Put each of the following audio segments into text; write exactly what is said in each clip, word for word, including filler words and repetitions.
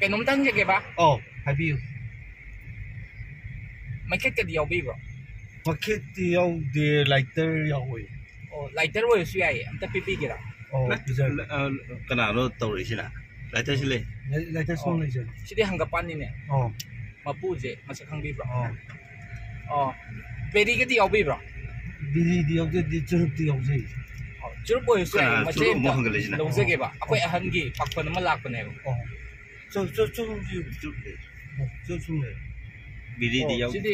ꯀꯩꯅꯣꯝꯇ ꯍꯪꯖꯒꯦꯕ꯫ ꯑꯧ, ꯍꯥꯏꯕꯤꯌꯨ꯫ ꯃꯩꯈꯦꯠꯀꯗꯤ ꯌꯥꯎꯕꯤꯕ꯭ꯔꯣ? ꯃꯩꯈꯦꯠꯇꯤ ꯌꯥꯎꯗꯦ, ꯂꯥꯏꯇꯔ ꯌꯥꯎꯋꯦ꯫ ꯑꯣ, ꯂꯥꯏꯇꯔ ꯑꯣꯏꯔꯁꯨ ꯌꯥꯏꯌꯦ, ꯑꯝꯇ ꯄꯤꯕꯤꯒꯦꯔꯥ? ꯑꯣ, ꯂꯥꯏ-, ꯄꯤꯖꯔꯒꯦ꯫ ꯂꯥꯏ-, ꯑ, ꯀꯅꯥꯅꯣ ꯇꯧꯔꯛꯏꯁꯤꯅ? ꯂꯥꯏꯇꯔꯁꯤ ꯂꯩ꯫ ꯂꯥꯏ-, ꯂꯥꯏꯇꯔ ꯁꯣꯝ ꯑꯣ, ꯂꯩꯖꯔꯦ꯫ ꯁꯤꯗꯤ ꯍꯪꯒꯄꯥꯟꯅꯤꯅꯦ꯫ ꯑꯣ꯫ ꯃꯄꯨꯁꯦ ꯃꯁꯛ ꯈꯪꯕꯤꯕ꯭ꯔꯣ? ꯑꯣ꯫ ꯑꯣ, ꯕꯦꯔꯤꯒꯗꯤ ꯌꯥꯎꯕꯤꯕ꯭ꯔꯣ? ꯕꯤꯔꯤꯗꯤ ꯌꯥꯎꯖꯗꯦ, ꯆꯨꯔꯨꯞꯇꯤ ꯌꯥꯎꯖꯩ꯫ ꯑꯣ, ꯆꯨꯔꯨꯞ ꯑꯣꯏꯔꯁꯨ ꯌꯥꯏꯌꯦ, ꯀꯅꯥ ꯃꯆꯦ ꯆꯨꯔꯨꯞ ꯑꯃꯨꯛ ꯑꯝꯇ ꯍꯪꯒꯠꯂꯛꯏꯁꯤꯅ? ꯂꯧꯖꯒꯦꯕ꯫ ꯑꯩꯈꯣꯏ ꯑꯣ꯫ ꯑꯍꯟꯒꯤ ꯄꯥꯈꯣꯟ ꯑꯃ ꯂꯥꯛꯄꯅꯦꯕ꯫ ꯑꯣ꯫ ꯆꯨ-, ꯆꯨ-, ꯆꯨꯔꯨꯞꯁꯤ ꯆꯨꯔꯨꯞ ꯂꯩ꯫ ꯑꯣ, ꯆꯨꯔꯨꯞ ꯁꯨꯝ ꯂꯩ꯫ ꯕꯤꯔꯤꯗꯤ ꯑꯣ, ꯌꯥꯎꯗꯦ꯫ ꯁꯤꯗꯤ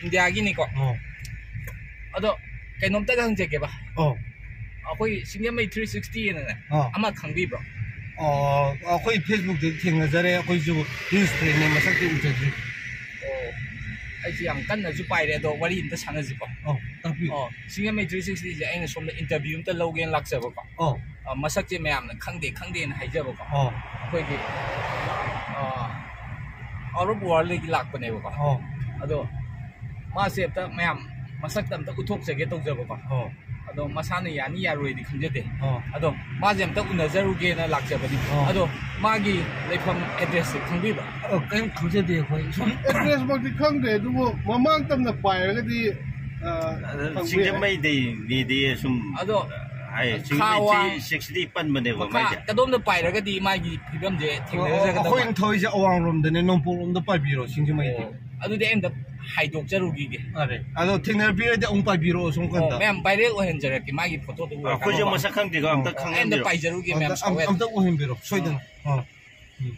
ꯏꯟꯗꯤꯌꯥꯒꯤꯅꯤꯀꯣ꯫ ꯑꯣ꯫ ꯑꯗꯣ ꯀꯩꯅꯣꯝꯇꯒ ꯍꯪꯖꯒꯦꯕ꯫ ꯑꯣ꯫ ꯑꯩꯈꯣꯏ ꯁꯤꯡꯖꯃꯩ ꯊ꯭ꯔꯤ ꯁꯤꯛꯁꯇꯤ ꯑꯅꯅꯦ ꯑꯥ꯫ ꯑꯃ ꯈꯪꯕꯤꯕ꯭ꯔꯣ? ꯑꯣ, ꯑꯩꯈꯣꯏ ꯐꯦꯁꯕꯨꯛꯇ ꯊꯦꯡꯅꯖꯔꯦ, ꯑꯩꯈꯣꯏꯁꯨ ꯔꯤꯜꯁꯇꯅꯦ, ꯃꯁꯛꯇꯤ ꯎꯖꯗ꯭ꯔꯤ꯫ ꯑꯣ, ꯑꯩꯁꯦ ꯌꯥꯝ ꯀꯟꯅꯁꯨ ꯄꯥꯏꯔꯦ, ꯑꯗꯣ ꯋꯥꯔꯤ ꯑꯝꯇ ꯁꯥꯟꯅꯁꯤꯀꯣ꯫ ꯑꯣ, ꯇꯥꯛꯄꯤꯌꯨ꯫ ꯑꯣ, ꯁꯤꯡꯖꯃꯩ ꯊ꯭ꯔꯤ ꯁꯤꯛꯁꯇꯤꯁꯦ ꯑꯩꯅ ꯁꯣꯝꯗ ꯏꯟꯇꯔꯚ꯭ꯌꯨ ꯑꯝꯇ ꯂꯧꯒꯦꯅ ꯂꯥꯛꯆꯕꯀꯣ꯫ ꯑꯣ꯫ ꯑ, ꯃꯁꯛꯁꯦ ꯃꯌꯥꯝꯅ ꯈꯪꯗꯦ ꯈꯪꯗꯦꯅ ꯍꯥꯏꯖꯕꯀꯣ꯫ ꯑꯣ꯫ ꯑꯩꯈꯣꯏꯒꯤ, ꯑ, out of worldꯗꯒꯤ ꯂꯥꯛꯄꯅꯦꯕꯀꯣ꯫ ꯑꯣ꯫ ꯑꯗꯣ ꯃꯥꯁꯦ ꯑꯝꯇ ꯃꯌꯥꯝ ꯃꯁꯛꯇ ꯑꯝꯇ ꯎꯠꯊꯣꯛꯆꯒꯦ ꯇꯧꯖꯕꯀꯣ꯫ ꯑꯣ꯫ ꯑꯗꯣ ꯃꯁꯥꯅ ꯌꯥꯅꯤ ꯌꯥꯔꯣꯏꯗꯤ ꯈꯪꯖꯗꯦ꯫ ꯑꯣ꯫ ꯑꯗꯣ ꯃꯥꯁꯦ ꯑꯝꯇ ꯎꯅꯖꯔꯨꯒꯦꯅ ꯂꯥꯛꯆꯕꯅꯤ꯫ ꯑꯣ꯫ ꯑꯗꯣ ꯃꯥꯒꯤ ꯂꯩꯐꯝ addressꯁꯦ ꯈꯪꯕꯤꯕ꯭ꯔꯥ? ꯑꯣ, ꯀꯔꯤꯝ ꯈꯪꯖꯗꯦ ꯑꯩꯈꯣꯏ꯫ ꯁꯨꯝ addressꯃꯛꯇꯤ ꯈꯪꯗ꯭ꯔꯦ, ꯑꯗꯨꯕꯨ ꯃꯃꯥꯡ ꯇꯝꯅ ꯄꯥꯏꯔꯒꯗꯤ, ꯑ, ꯑꯗ ꯐꯪꯕ ꯌꯥꯏ꯫ ꯁꯤꯡꯖꯃꯩꯗꯩꯅꯤꯗꯤ ꯁꯨꯝ ꯑꯗꯣ ꯍꯥꯏ, ꯈꯥ ꯁꯤꯡꯖꯃꯩ ꯋꯥ ꯊ꯭ꯔꯤ ꯁꯤꯛꯁꯇꯤ ꯄꯟꯕꯅꯦꯕ ꯃꯈꯥ ꯃꯥꯏꯁꯦ꯫ ꯀꯗꯣꯝꯗ ꯄꯥꯏꯔꯒꯗꯤ ꯃꯥꯒꯤ ꯐꯤꯕꯝꯁꯦ ꯑꯣ, ꯊꯦꯡꯅꯖꯒꯗꯕ ꯑꯩꯈꯣꯏꯅ ꯃꯥꯜꯂꯤ? ꯊꯧꯔꯤꯁꯦ ꯑꯋꯥꯡꯔꯣꯝꯗꯅꯦ, ꯅꯣꯡꯄꯣꯛꯂꯣꯝꯗ ꯄꯥꯏꯕꯤꯔꯣ, ꯁꯤꯡꯖꯃꯩꯗꯤ꯫ ꯑꯣ, ꯑꯗꯨꯗꯤ ꯑꯩ ꯑꯝꯇ ꯍꯥꯏꯗꯣꯛꯆꯔꯨꯈꯤꯒꯦ꯫ ꯐꯔꯦ꯫ ꯑꯗꯣ ꯊꯦꯡꯅꯕꯤꯔꯗꯤ ꯑꯃꯨꯛ ꯄꯥꯏꯕꯤꯔꯛꯑꯣ, ꯁꯣꯝ ꯑꯣ, ꯀꯥꯟꯗ꯫ ꯃꯌꯥꯝ viral ꯑꯣꯏꯍꯟꯖꯔꯛꯀꯦ, ꯃꯥꯒꯤ ꯐꯣꯇꯣꯗꯨ ꯎꯔꯀꯥꯟꯗ꯫ ꯑꯩꯈꯣꯏꯁꯨ ꯃꯁꯛ ꯈꯪꯗꯦꯀꯣ, ꯑꯝꯇ ꯑꯣ, ꯑꯩ ꯑꯝꯇ ꯈꯪꯍꯟꯕꯤꯔꯣ꯫ ꯄꯥꯏꯖꯔꯨꯒꯦ, ꯃꯌꯥꯝ ꯑꯝꯇ, ꯁꯥꯎ ꯌꯥꯗꯦ꯫ ꯑꯝꯇ ꯎꯍꯟꯕꯤꯔꯣ, ꯁꯣꯏꯗꯅ꯫ ꯑꯥ꯫ ꯎꯝ꯫